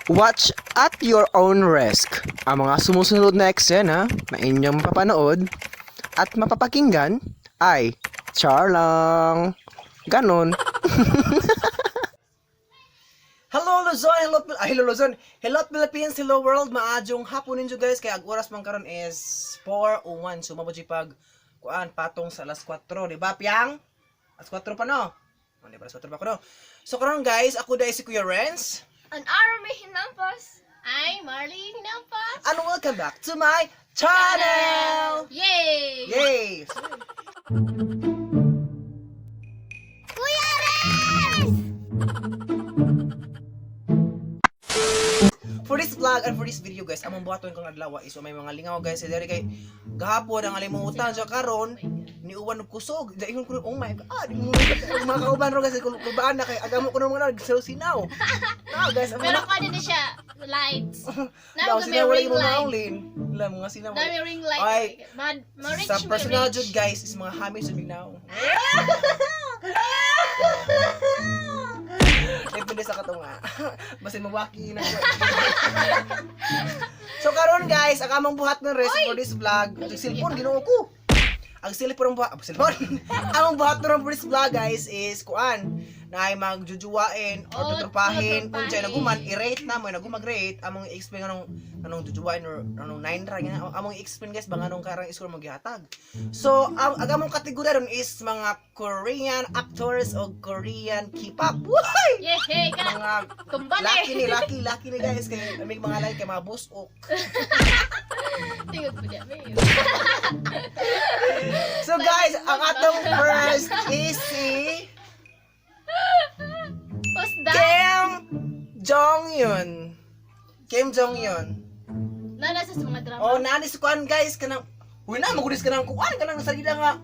Watch at your own risk. Ang mga sumusunod na eksena na inyong mapapanood at mapapakinggan ay char lang. Ganon. Hello Luzon, hello, ay, hello Luzon, hello Philippines, hello world, maadjong hapon ninyo guys, kay ang oras man karon is 4:01, so mabudji pag kuan patong sa alas 4, di ba Piang? Alas 4 pa no? Oh, di ba alas 4 pa ko no? So karon guys, ako dahil si Kuya Renz, An army hinampas. I'm Marlene Hinampas. And welcome back to my channel! Yay! Yay! Kuya Renz! For this vlog and for this video guys, among buhaton kong adlaw is may mga lingaw guys, diri kay gahapon ang alimutan sa karon ni uwan og kusog. Dayon ko, oh my God, mga kauban ro guys, kulbaan na kay agamo ko ng mga nagsinaw. Na guys, ang Pero mga kung ano siya, lights. Daw Nami sinaw may wala ring yung mga light. naulin. Wala mga sinaw. Nami ring light. Ay, Ma rich, sa may personal rich. jud guys is mga hamis jud mignaw. Depende sa katunga. Basin mawaki na. So karon guys, ang among buhat ng rest for this vlog, ang cellphone Ginoo ko. Ang cellphone ang buhat, cellphone. Ang buhat na for this vlog guys is kuan na ay magjujuwain or Oh, tutropahin kung siya tutropahin. naguman i-rate na mo nagumag rate among i-explain anong anong jujuwain or anong 9 ra ganyan. Among i-explain guys bang anong karang score mo gihatag. So ang among kategorya ron is mga Korean actors o Korean K-pop. Why? Yay! Ka Mga Tumba na laki ni eh. laki laki ni guys kay aming mga like kay mga busok. Tingog po niya. May. So guys, ang atong first is si Who's that? Kim Jong Yun. Kim Jong Yun. Na nasa sa mga drama. Oh, nani si kuan guys kanang. Uy na magulis ka ng kuan kanang sa nga.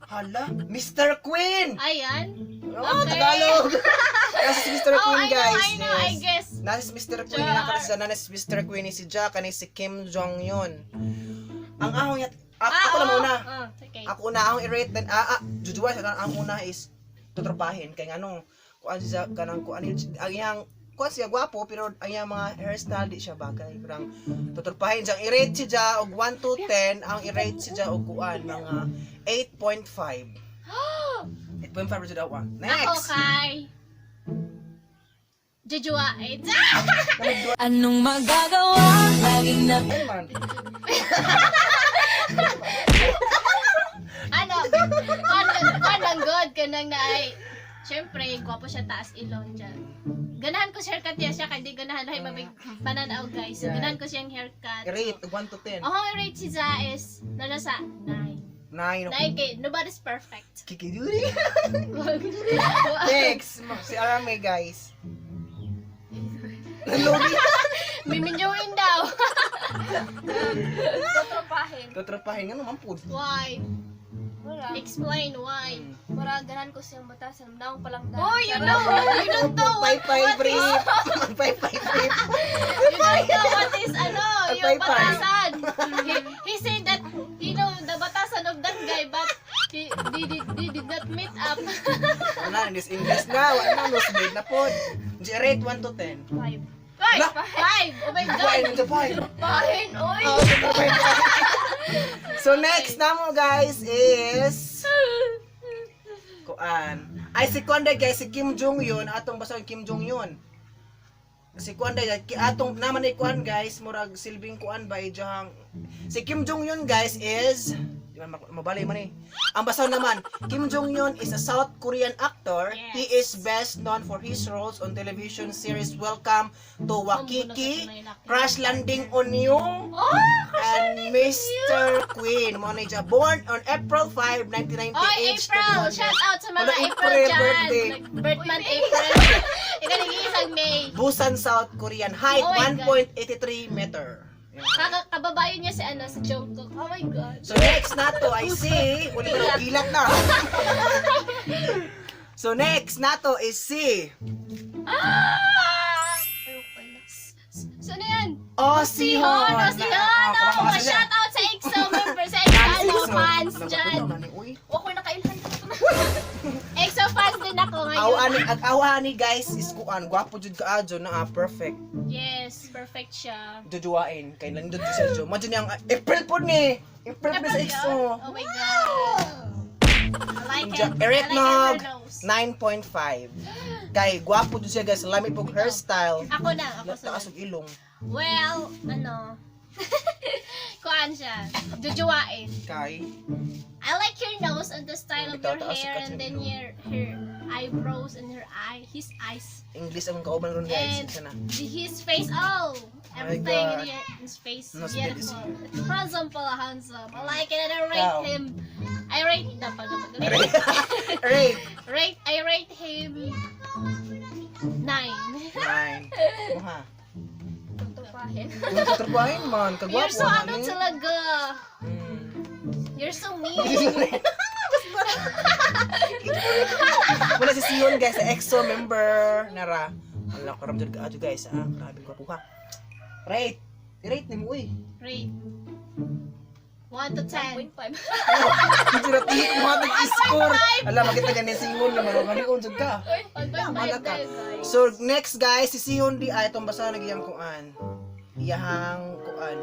Hala, Mr. Queen. Ayan. Oh, Okay. Tagalog. Nasa si Mr. Oh, Queen I know, guys. I know, I Yes. guess. Nasa si Mr. Queen Char. na siya, nasa si Mr. Queen ni si Jack, ani si Kim Jong Yun. Ang ahong yat, ako na oo. muna. Ah, okay. Ako na akong i-rate then jujuwa sa kanang ang una is tutropahin kay ngano kuan siya kanang kuan ang iyang kuan siya gwapo pero ang iyang mga hairstyle di siya bagay parang tutropahin siyang i-rate siya og 1 to 10, ang i-rate siya og kuan mga 8.5. 8.5 jud ako. Ako Next. kay Jujuwain. Anong magagawa? Laging na Ay, man. Ano? Kuan lang good kanang na ay syempre, gwapo siya taas ilong dyan. Ganahan ko siya haircut niya siya kay di ganahan ay mabig pananaw guys. So, ganahan ko siyang haircut. I-rate og 1 to 10. Ang rate si Za is na nasa 9. 9. 9 kay nobody's perfect. Kikiduri. Next, si Arame guys. Nalugi. Miminyuin daw. Totropahin. Tutropahin nga naman pud. Why? Wala. Explain why. Para ganahan ko siyang batasan. Naong palang daan. Oh, you know, you don't know what, Pay-pay what is, brief. Pay-pay brief. you don't know what is, ano, yung Paypay. batasan. He said that, he know the batasan of that guy, but they did not meet up. Wala, in this English na. Wala na, nosebleed na po. Rate 1 to 10. Five. Five! Ala! Five! Oh my Why, God! nandiyan five. Pahin, oy! Oh, five. So next na mo guys is Kuan. Ay si Kuan day, guys, si Kim Jong Yun, atong basta Kim Jong Yun. Si Kuan day, atong naman ni Kuan guys, murag silbing Kuan ba ijang si Kim Jong Yun guys is di man mabali man eh. Ang basta naman, Kim Jong Yun is a South Korean actor. He is best known for his roles on television series Welcome to Wakiki, Crash Landing on You, Oh! and Mr. Queen. Mo na siya. Born on April 5, 1990. Oy, age April! 21. Shout out sa mga Wala, April April dyan! birthday. Birth month April. Ikaw nag-iisang May. Busan, South Korean. Height, Oh my God. 1.83 meter. Yan. Kababayo niya si ano, si Jungkook. Oh my God. So next na to, I see. Uli ko na, gilat na. So next na to is si Ah! So ano yan? Oh, Sihon! Sihon. Oh, Sihon! Oh, shout out sa EXO members, sa EXO ano, fans dyan. Uy. Ako nakailhan. EXO fans din ako. Maayo. Awa ni ag awa ni guys is kuan gwapo jud ka adyo na ah, perfect. Yes, perfect siya. Jujuwain kay nandun siya jo. Madyo niyang April po ni. April po sa April EXO. yun? Oh my God. I like it. Eric I like Nog her nose. 9.5. Kay gwapo jud siya guys, lami pog hairstyle. Ako na, ako Taas sunod. og ilong. Well, ano, kuan siya, jujuwain. Kay I like your nose and the style of your Bitaw, taas hair ka and dyan, then ilong. your her eyebrows and her eye, his eyes English ang kauban ron guys. and Isa na. his face. Oh, My everything God. in his face. Mas Beautiful. Handsome pala, handsome. I like it and I rate Wow. him. I rate dapat dapat. Rate Rate I rate him 9. 9. Muha. Tutupahin. Kung tuturbuhin man, kagwapo. You're so ano ni. talaga. You're so mean. Wala si Sion guys, sa EXO member. Nara. Wala ko ramdam ka adyo guys. Ah, grabe gwapo ka. Rate. I-rate ni mo uy. Rate 1 to 10. 1.5. Medyo na tihik mo atong score. Alam, makita ganin si Sion na marunong jud ka. 1.5 Wala ka. tayo, guys. So next guys, si Sion di ay itong basa nagiyang kuan. Iyahang kuan.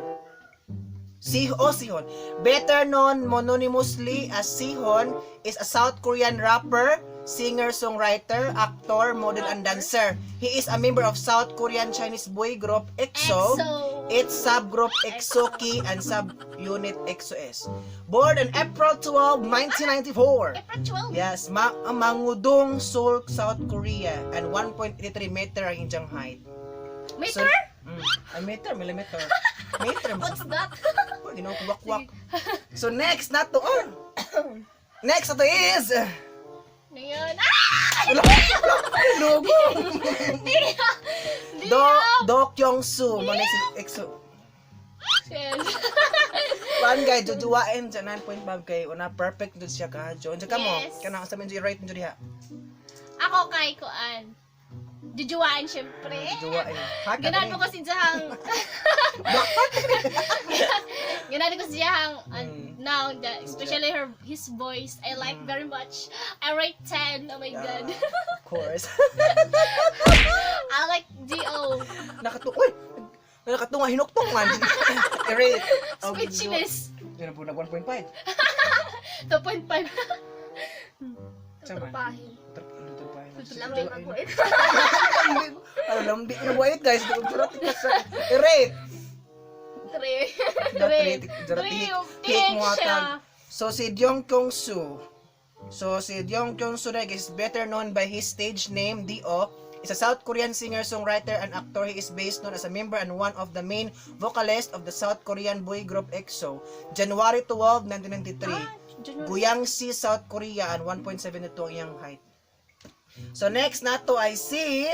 Si o Sihon. Better known mononymously as Sihon is a South Korean rapper, singer, songwriter, actor, model, and dancer. He is a member of South Korean Chinese boy group EXO, EXO. Its subgroup EXO-K and subunit EXO-S. Born on April 12, 1994. April 12. Yes, Mangudong, Seoul, South Korea, and 1.83 meter ang inyong height. Meter? So, ay, meter, millimeter. Meter. What's that? Oh, ginawa ko wakwak. So next na to, oh. Next na to is Ano yun? Ah! Wala, wala, logo. Di Do Do Kyung Soo, mo si EXO. Yes. Kuan guys, jujuwain sa 9.5 kay una perfect jud siya ka. Jo, unsa ka mo? Yes. Kana sa medyo rate jud diha. Ako kay Kuan. Jujuwain, syempre. Jujuwain. Ha, ka Ganahan dali. mo kasi siyang... Ganahan ko siyang now, especially her his voice. I like very much. I rate 10. Oh my Yeah, God. Of course. I like D.O. Nakatu Uy! Nakatunga hinuktong man. I-rate. Oh, Speechless. Yun na po nag 1.5. 2.5. Sama. Tutupahin. Tutupahin. Lamig ang buhay. Ano, lambi na buhay guys. Durati ka sa i-rate. 3. Rate. Three. Take Take mo siya. atag. So si Dyong Kyung Soo. So si Dyong Kyung Soo na is better known by his stage name D.O. is a South Korean singer, songwriter, and actor. He is based known as a member and one of the main vocalists of the South Korean boy group EXO. January 12, 1993. January. Guyangsi, South Korea, and 1.72 ang iyang height. So next na to ay si...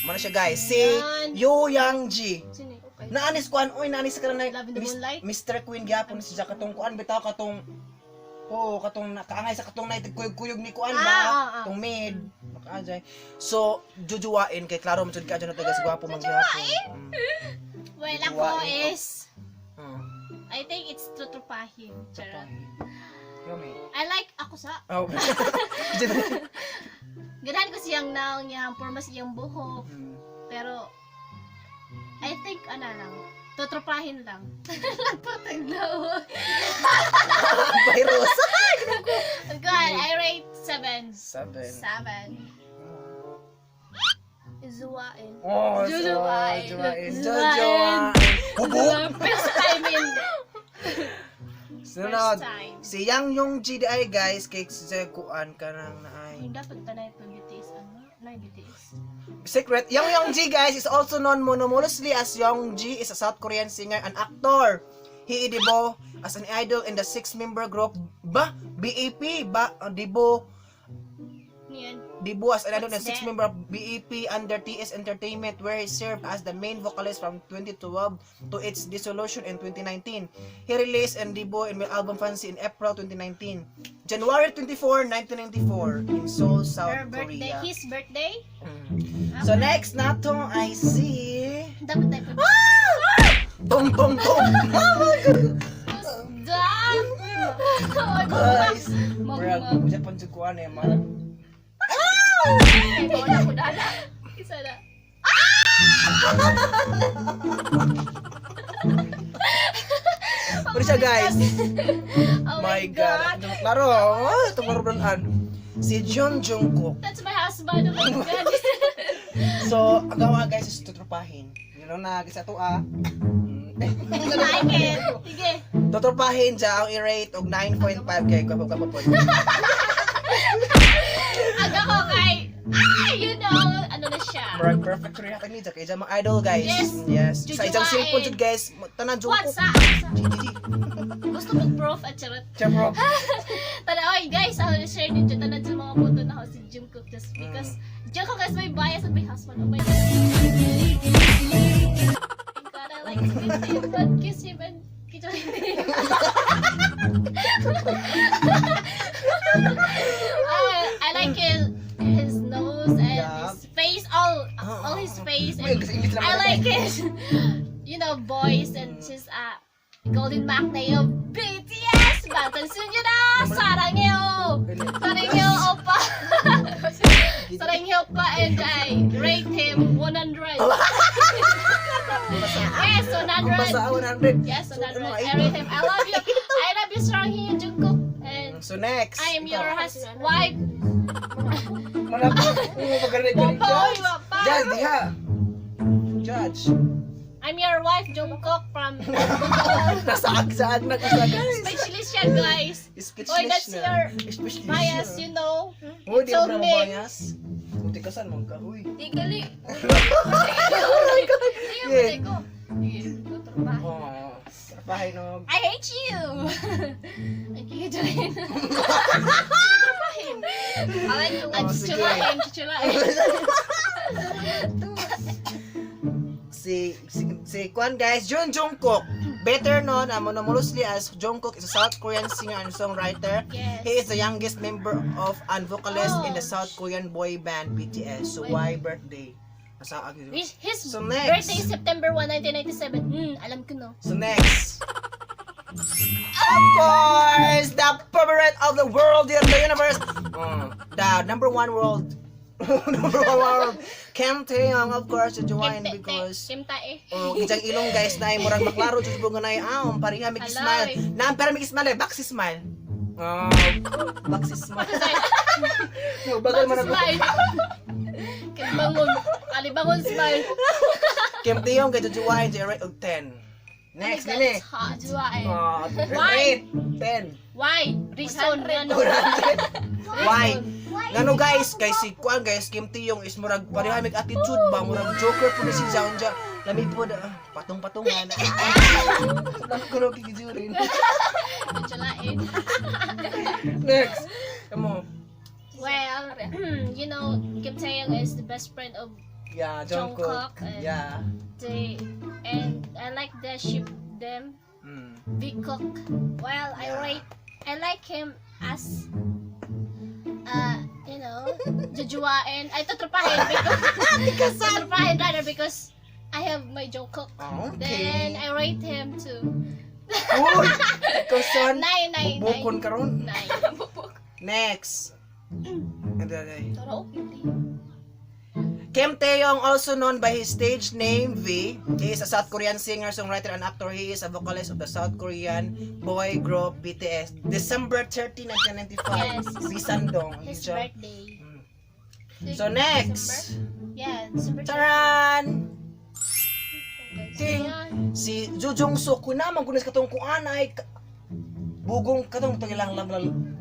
Mano siya guys? Si Yan. Yu Yang Ji. Sino yun? Okay. Naanis kuan oy, naanis ka na Love in the Moonlight? Mr. Queen gyapon siya katong kuan bitaw katong Oo, katong nakaangay sa katong night kuyog-kuyog ni kuan ba? Ah. Tong maid. Makaanjay. So, jujuwain kay klaro man jud ka na taga gwapo man gyapon. Well, ako Jujuwain. is... I think it's tutupahin. Charot. Yummy. I like ako sa... Oh. Ganahan ko siyang naong niya, forma siyang buhok. Pero, I think, ano lang, tutropahin lang. Nagpataglaw. Virus. God, I rate 7. 7. 7. Zuwain. Oh, Jujuwain. Jujuwain. Jujuwain. Jujuwain. Hubog. First time in. Sunod. First time. Si Yang Yung GDI guys, kay sa kuan ka nang naay. Ay, dapat tanay pa BTS, ano? Nay, BTS. Secret, Yang Young Ji guys is also known mononymously as Young Ji is a South Korean singer and actor. He debut as an idol in the six-member group ba BAP ba debut Niyan. debut as an idol in the What's that? six-member BAP under TS Entertainment where he served as the main vocalist from 2012 to its dissolution in 2019. He released and debut in album Fancy in April 2019. January 24, 1994 in Seoul, South Her birthday, Korea. his birthday. So next na to I see Dapat tayo pa. Tong tong tong. Who's that? Oh, Guys. Magmag. Murag, Japan jud ko ano eh, marag. Ikaw na ko dala. Isa na. Pero siya guys. Oh My God. Ito klaro. Oh, ito marubranan. Si John Jungkook. That's my husband. Oh my God. So, ang gawa guys is tutropahin. You know na, gisa to ah. Like it. Sige. Tutropahin siya ang i-rate og 9.5 kay gwapo gwapo po. Aga ko kay, ah, you know, ano na siya. Murag perfect rin kami dyan kay dyan mga idol guys. Yes. Yes. Sa isang Jujuwain. cellphone jud guys, tanan What Jungkook. sa? Sa. G G G. Gusto mag-prof at charot. Siya bro. Tala, oy guys, ako na-share ninyo tanan sa mga photo na ako si Jungkook just because Jungkook is my bias and my husband. Oh my God. Thank God, I like to kiss him, but kiss him and kiss him. I like his nose and his face, all his face Uy, and kasi English lang I pala like his voice and his golden maknae of BTS. 방탄소년단 사랑해요. 사랑해요 오빠. 사랑해요 오빠 and I rate him 100. Yes, Kung basa 100. 100. Yes, So, 100. ano, I rate him. I love you. I love you, 사랑해요 Jungkook. And So next. I am your husband, wife. Mana po? Magaling galing Opa, judge. opa. Judge diha. Judge. I'm your wife, Jungkook from Nasaag-saag na ka guys. Speechless siya, guys. Speechless Oy, that's na. your Speechless bias, na. you know. Uy, di Told mo na me. bias. Buti ka saan man ka, uy. Di gali. Yeah. Di ko. Tutropahin. Oh, trapahin no. I hate you. Thank you, Joanne. Tutropahin. I like to At Oh, sige. chichulain, chichulain. Si Kwan guys, Jun Jungkook, better known anonymously as Jungkook, is a South Korean singer and songwriter. Yes. He is the youngest member of and vocalist in the Oh. South Korean boy band BTS. So why birthday? Nasaag yun. His So next. birthday is September 1, 1997. Alam ko no. So next. Of course, the favorite of the world in the universe. The number one world. Number one world. Kim Taeyong, of course, to join Kim te- because Kim tae. oh, kijang ilong guys na ay murag maklaro jud nga na ay pareha mig smile. Alay. Na pero mig smile, eh, back si smile. Oh, back si smile. No, bagal man ako. Smile. Kim bangon. Kalibangon smile. Kim Taeyong kay jujuwain jay rate og 10. Next, Oh my God, nini. it's hot. Juwain. Oh, Why? 8, 10. Why? Reason. 100. Ano? 100. Why? Ngano guys, kay si Kuan guys, Kim Taeyong is murag pareha mig attitude ba, murag joker po ni si Jaon ja. Lami po da, patong-patungan. Lami ko no kikijurin. Chichulain. Next. Come on. Well, Kim Taeyong is the best friend of Yeah, Jungkook. Jungkook and Yeah. they, and I like the ship them. Big Cook. Well, I rate I like him as jujuwain. Ay, tutropahin because tutropahin rather because I have my Jungkook. Okay. Then I rate him to Uy! Ikaw son. 9, 9, Bukon karon. 9. Next. And then, eh. Tara, okay. Kim Taeyong, also known by his stage name V, he is a South Korean singer, songwriter, and actor. He is a vocalist of the South Korean boy group BTS. December 30, 1995. Yes. V Sandong. His Siya. birthday. So next, Yeah, December Taran! King, Ayan. si Jo Jong Suk, kung naman kunis katong kuan ay bugong katong itong ilang lam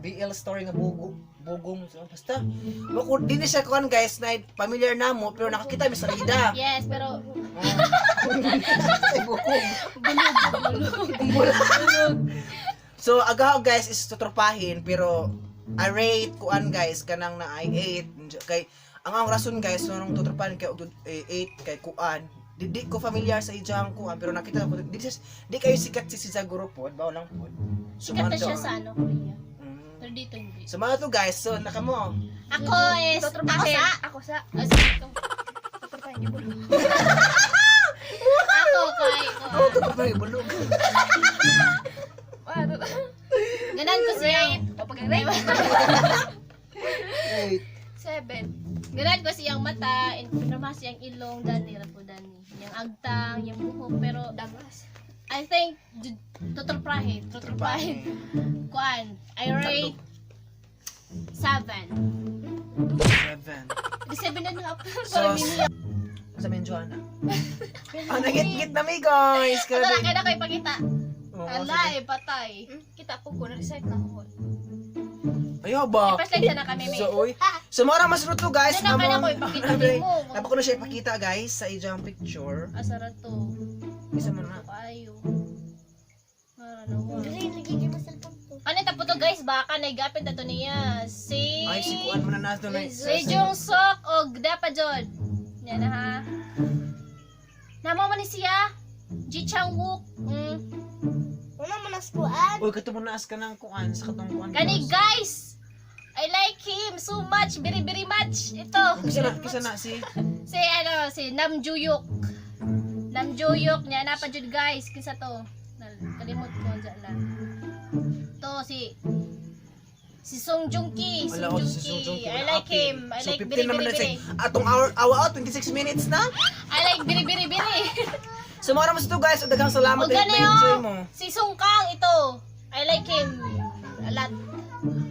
BL story nga bugong bugong so, basta wako di ni siya kuan guys na familiar na mo pero nakakita mi sa rida. Yes, pero Ay, bugong. Bulog. So agaw guys is tutropahin pero I rate kuan guys kanang na ay 8 kay ang rason guys nung tutropahin kay og 8 kay kuan di ko familiar sa ijang kuan pero nakita ko di kayo sikat si Zaguro pod bawo lang pod. So, sikat na mga siya to. sa ano, Korea. Mm. Pero dito hindi. So mga to guys, so nakamo. Ako is ako Tutropahin. sa Ako sa. Ah, sige, ikaw. Tutropahin niyo. Ako kay Oh, tutropahin bulog. Ah, Ganan ko siya. Wait. 8. 7. Ganahan ko siyang mata, and pirma siyang ilong, dani ra po dani. Yang agtang, yang buhok, pero Dagas. I think tuturprahin, tuturprahin. Kuan, I rate 7. 7. Di 7.5. So, Parang mini. sa men Joanna. Ah, nagit-git na mi, guys. Ito na, kaya na ko ipakita. Oo, Ala, sige. eh, patay. Kita po ko, na-recite na ako. Ayaw ba? I-flashlight sana kami, may. So, oy. So, mara mas to, guys. Ano na, kaya ko ipakita din mo. Dapat ko na siya ipakita, guys, sa ijang picture. Asara to. Isa man na. Kayo. Mara na wa. Dili, nagiging mo cellphone ko. Ano tapo to, guys, baka naigapit na to niya. Si Ay, si Kuan mo na na ito na. Si Jung Suk og Dapa Jod. Yan na ha. Namo man ni siya. Ji Chang Wook. Una mo na skuan. Uy, kato mo naas ka ng kuan sa katong kuan. Kani guys. I like him so much, very very much. Ito. Kisa na si Si ano, si Nam Juyuk. Nam Juyuk niya na pa jud, guys, kinsa to? Kalimot ko dyan na. To si si Song Joong Ki, Song Wala ko Joong si Song Joong Ki. Ki. I like him. I So, like 15 very naman very na very. siya. Atong hour, hour out, 26 minutes na. I like very very very. So, mara mas to, guys. Daghang salamat. O gani Na-enjoy oh. mo. Si Song Kang ito. I like him a lot.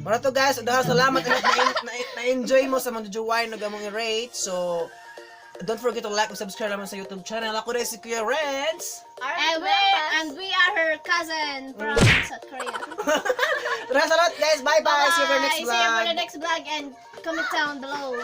Mara to, guys. Daghang salamat. Na-enjoy mo sa mga jujuway na gamong i-rate. So, don't forget to like and subscribe naman sa YouTube channel. Ako rin si Kuya Renz. And we are her cousin from South Korea. Daghang salamat, guys. Bye-bye. See you for next See you for vlog. the next vlog and comment down below.